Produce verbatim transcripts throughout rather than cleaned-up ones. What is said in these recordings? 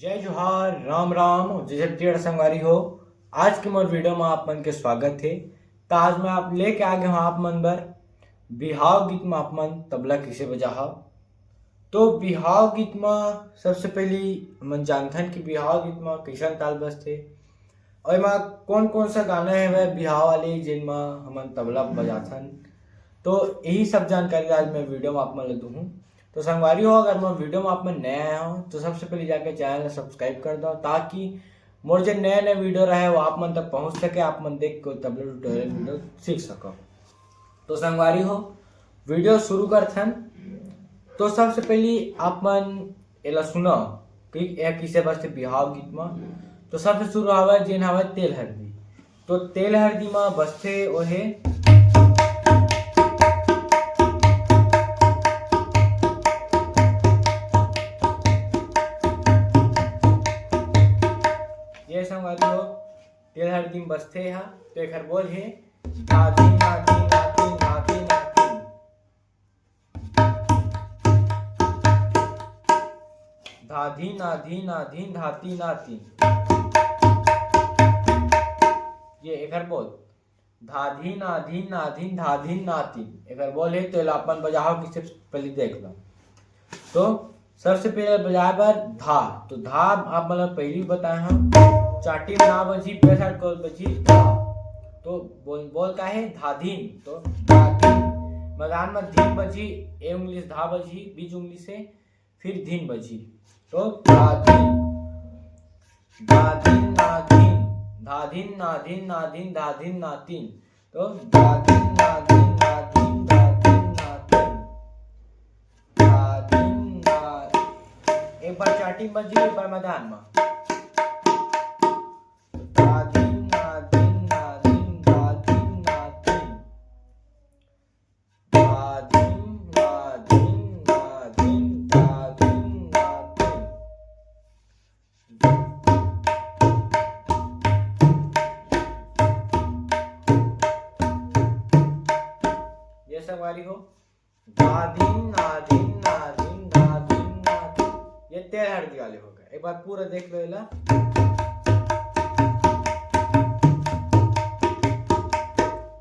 जय जोहार, राम राम, जय छत्तीसगढ़ संगवारी हो। आज के मोर वीडियो में आप मन के स्वागत हे। त आज मैं आप लेके आ गए हूँ आप मन बर बिहाव गीत में आप मन तबला कइसे बजाहव। तो बिहाव गीत में सबसे पहली हमन जानथन कि बिहाव गीत में कइसन ताल बजथे और एमा कौन कौन सा गाना हवय बिहाव वाले जेन म हमन तबला बजाथन। तो यही सब जानकारी आज मैं वीडियो में आप मन ल दूहूँ। तो संगवारी हो, अगर मैं वीडियो में आप मन नया आया हो तो सबसे पहले जाके चैनल ला सब्सक्राइब कर दो, ताकि मोर जे नया नया वीडियो रहे वो आप मन तक पहुँच सके, आप मन देख के तबला ट्यूटोरियल वीडियो सीख सको। तो संगवारी हो, वीडियो शुरू करथन। तो सबसे पहली आप मन एला सुनो कि यह किसे बजथे बिहाव गीत म। तो सबसे शुरू हवय जेन हवय तेल हरदी। तो तेल हरदी म बजथे ओहे। ये संगवारी हो, तेल हरदी म बजथे हा। तो एकर बोल हे धाधी नाधी नाधी नाधी नाधी। धाधी नाधी नाधी धाती नाती। ये एकर बोल धाधी नाधी नाधी धाधी नाती। एकर बोल हे तो एला अपन बजाओ किसे पहले देख लो। तो सबसे पहले बजाए बर धा। तो धा आप मन ल पहली बताए हंव, चाटी में ना बजी, पैसा कोल बजी धा। तो बोल बोल का हे धाधीन। तो धाधीन मदान में धीन बजी, ए उंगली से धा बजी, बीच उंगली से, फिर धीन बजी। तो धाधीन, धाधीन नाधीन, धाधीन नाधीन नाधीन धाधीन नातीन। तो धाधीन नाधीन नाधीन धाधीन नातीन। धाधीन ना, एक बार चाटी बजी, एक बार मदान में। धाधीन नाधीन नाधीन धाधीन नातीन। धाधीन नाधीन नाधीन धाधीन नातीन। ये संगवारी हो, धाधीन नाधीन नाधीन धाधीन नाधीन। ये तेल हरदी वाले हो गए। एक बार पूरा देख लो एला।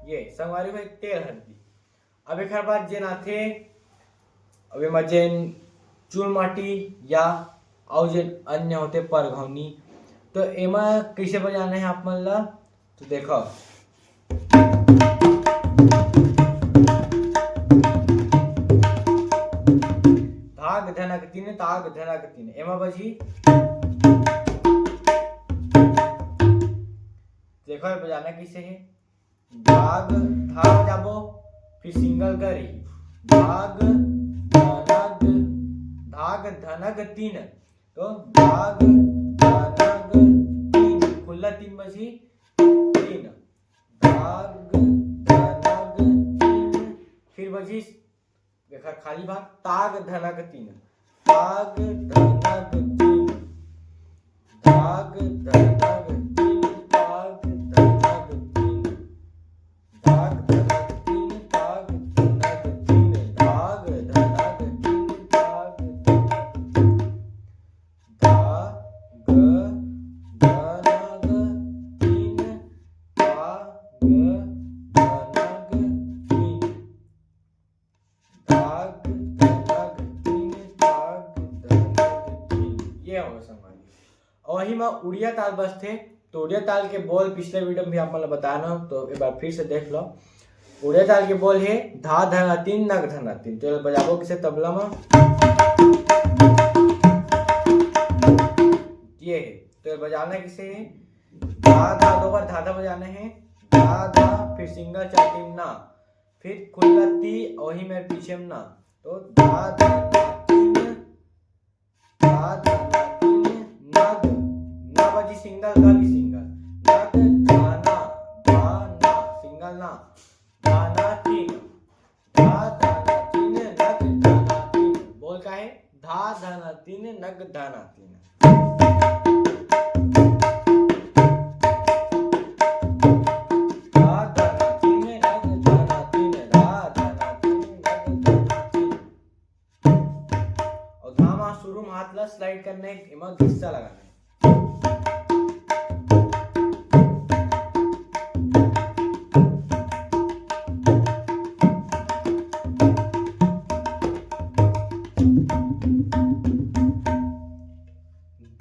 ये संगवारी हो, एक तेल हरदी। अब एकर बाद जेन आथे, अब एमा जेन चूल माटी या अउ जेन अन्य होथे परघौनी, तो एमा कइसे बजाना हे आप मन ला, तो देखो। धाग धनक तीन, ताग धनक तीन, एमा बजी। देखो, ये बजाना कइसे हे। धाग, धा जाबो, फिर सिंगल करी। धाग, धनग, धाग, धनग तीन। तो धाग, धनग तीन, खुल्ला तीन बजी, तीन। धाग, धनग तीन, फिर बजी एकर खाली भाग, ताग धनग तीन, ताग धनग तीन, धाग धनग तीन, ताग धनग तीन, धाग धनग तीन, ताग धनग तीन, धाग धनग तीन, ताग धनग तीन। धाग धनग तीन, ताग धनग तीन। धाग धनग तीन, ताग धनग तीन। ये हो संगवारी। अउ वही में उड़िया ताल बजथे, तो उड़िया ताल के बोल पिछले वीडियो में भी आप मन ल बताना, तो एक बार फिर से देख लो। उड़िया ताल के बोल हे धा धना तीन, नग धना तीन। तो ये बजाबो किसे तबला में, ये हे। तो ये बजाना किसे हे? धा धा, दो बार धा धा बजाना हे। धा धा, फिर सिंगल चाटी में ना, फिर खुल्ला ती, वही में पीछे में ना। तो धा धा ना तीन, धा धा ना तीन, नग, ना बजी सिंगल, गा भी सिंगल। नग धाना, धाना, सिंगल ना, धाना तीन। धा धाना तीन, नग धाना तीन। बोल का हे? धा धाना तीन, नग धाना तीन। धा धाना तीन, नग धाना तीन, धा धाना तीन, नग धाना तीन। अउ धा मा शुरू में हाथ ला स्लाइड करने मैं हिस्सा लगाना।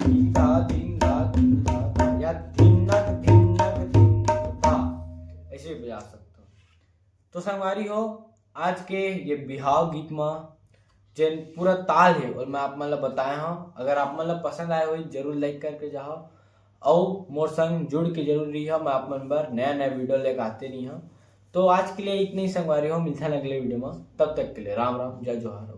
धी धा धिन धा धिन धा धा, या धिन नक धिन नक धिन नक धा, ऐसे भी बजा सकते हो। तो संगवारी हो, आज के ये बिहाव गीत म जेन पूरा ताल हे, और मैं आप मन ल बताया हूँ। अगर आप मन ल पसंद आए होही, जरूर like करके जाओ, अउ मोर संग जुड़ के जरूर रहियो। मैं आप मन बर नया नया वीडियो लेके आते रहियो। तो आज के लिए इतना ही संगवारी हो, मिलथन अगले वीडियो में। तब तक के लिए राम राम, जय जोहार।